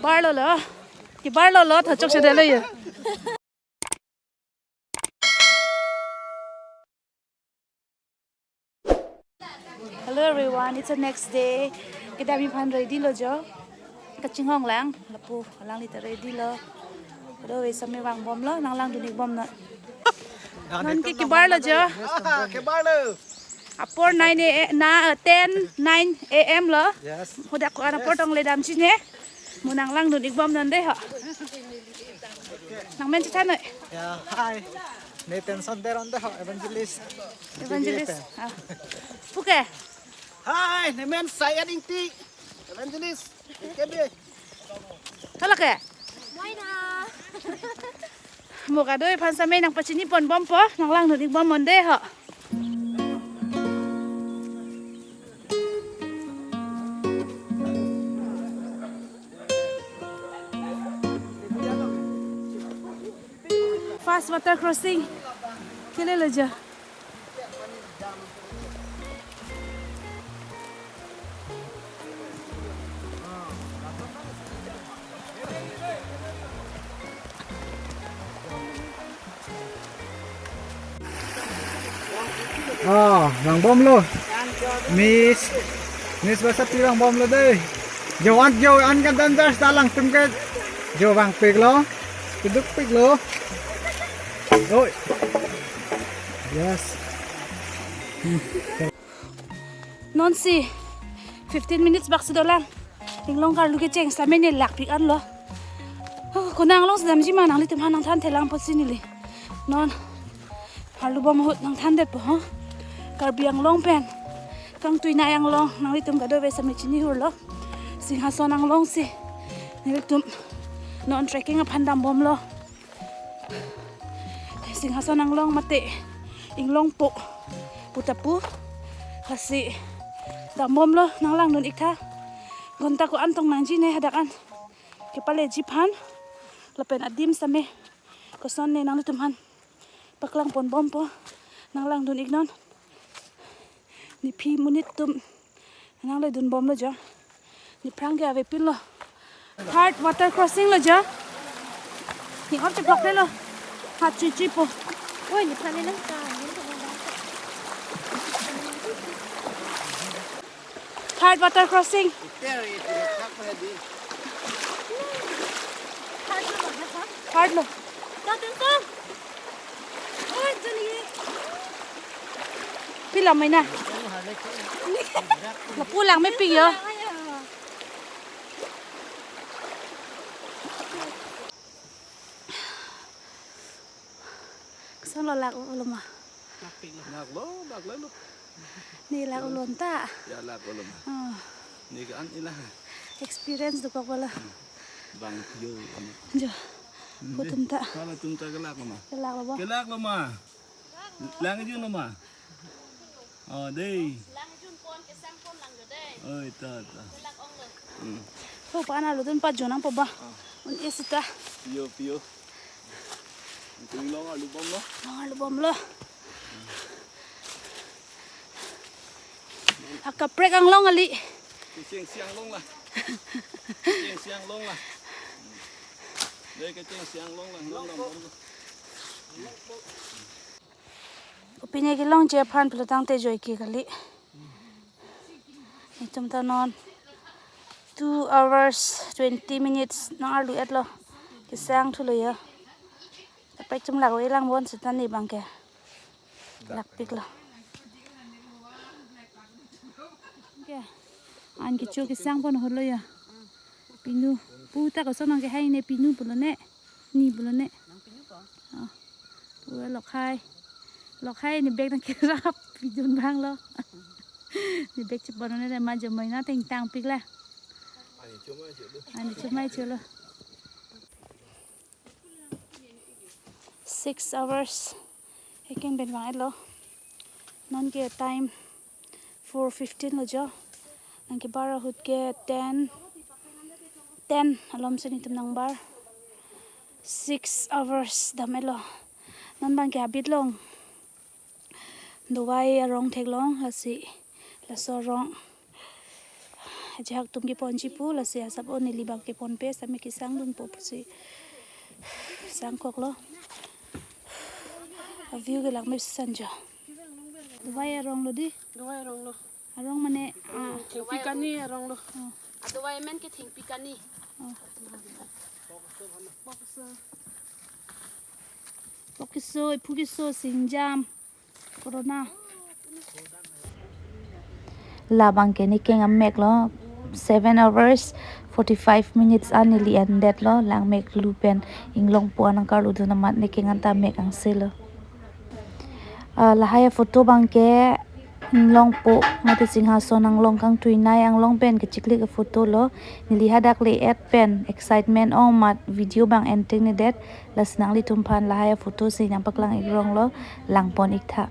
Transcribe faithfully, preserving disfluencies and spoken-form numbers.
Barlo lo. Kebarlo lo, tho chokche detlo yo. Hello everyone, it's the next day. Kedamji aphan ready lo jo. Kachinghon lang, lapu alangli ta ready lo. Kadokave same vangbomlo, nanglangdun-ik bomnon. Non ke kebarlo jo. Ah, kebarlo. Apor nine a m, na, eh, ten, nine a m lo. Yes. Hadak ko-an apor tong le damchinine. Mo nanglangdun-ik bomnon dei ho. Nangmen chethan noi. Ya, hi. Nathan Sonteron dei ho, evangelist. Evangelist. Ah. Puke. Hi, nemen Sayat Ingti. Evangelist. K B. Hala ke? Moina. Mo kadokave aphan same nangpachini ponbompo, nanglangdun-ik bomnon dei ho. First water crossing. Kele lo jo. Ah, vangbomlo. Miss, Miss Basapi vangbomlo dei. Jo an, jo an kan dancer ta alangtum ke. Jo vangpiklo. Kedukpiklo. Oi. Yes. Hmm. Non si fifteen minutes bak si dolang. Inglong karlu kecheng same ne lakpik anlo. Oh, konat anglong si damji ma nanglitum aphan nangthan thelang apotsi neli. Non arlubom ahut nangthandetpo ho. Karbi Anglong pen Kangtuinai Anglong nanglitum kadokave same chini hurlo. Singhason Anglong si nelitum non trekking aphan dambomlo. Singhason Anglong mate Inglongpo puta pu. Lasi dambomlo, nanglangdun-ik tha. Ghonta ko-an tong nangjine hadak an kepaleji aphan. Lapen adim same kosonne nanglitum aphan paklang ponbompo, nanglangdun-iknon. Nephi monit atum nangledunbomlo jo. Nephrang ke avepinlo. Third water crossing lo jo. Ni or cheplok lo. Hat chuichuipo. Oi, nephrang ni nang ka. Third water crossing. Third lo. Pi lam mai na. Lapu lang mepik yo. Kosonlo, lak-olo ma? Laklo, laklo lo. Ne lak-olo ta? Ya, lak-olo ma. Oh. Ne ke-an ila. Experience dokok bala. Bang yo, ano. Jo. Pu atum ta. Hala atum ta kelaklo ma? Kelaklo bo. Kelaklo ma? Lang jun lo ma? Oh, dei. Lang jun pon, kesang pon lang jo dei. Oi, ta, ta. Kelak ong lo. Hmm. Pu pa na lo dun pa jo nangpo ba. Ah. Un-e sita. Pio, pio. Inglong arlubomlo. Inglong arlubomlo. Akaprek anglong kali. Kechengsi anglong la. Kechengsi anglong la. Dei, kechengsi anglong la. Inglong arlubomlo. Kopine kelongji aphan pulo tangte joike kali. Itum ta non two hours twenty minutes nang-arlu-etlo. Kesang thulo ya. Kaprek atum lak-o-e lang bon sita ne abang ke lakpiklo. Ke. An kecho kesang pon ahut lo ya. Pinu. Pu ta koson nang kehai ne, pinu pulo ne. Ni pulo ne. Oh. Pu lokhai. Lokhai ne bag nangkerap pidun abang lo. Ne bag chepon ne ma jomoi na tengtang pik la. Ani chomai cholo. Ani chomai cholo. Six hours. Ekeng pen vang-etlo. Non ke time four fifteen lo jo. Nangkebar ahut ke ten, ten alom si netum nangbar. Six hours dam-etlo. Non abang ke habit long. Dovai arong theklong, lasi laso arong Ajahak atum keponji pu, lasi asap o neli bang keponpe, sami kesang dunpo pusi sangkoklo. A view ke langme sanjo. Dubai arong lo di. Dubai arong lo. Arong mane, ah. Thengpi kani arong lo. Oh. Adubai men ke thengpi kani. Oh. Pokso, pokso, iphu keso, singjam. Corona. Labang ke nekeng amek lo, seven hours forty-five minutes an neli endetlo, langmek lu pen inglongpo anang karlu dun amat nekeng anta mek angse lo. Ah, lahai a photo bang ke inglongpo mate Singhason anglong kangtuinai anglong pen kechiklik a photo lo, neli hadak le-et pen excitement ong amat video bang enteng nedet, lasi nanglitum aphan lahai a photo si nangpaklang ikrong lo, langpon iktha.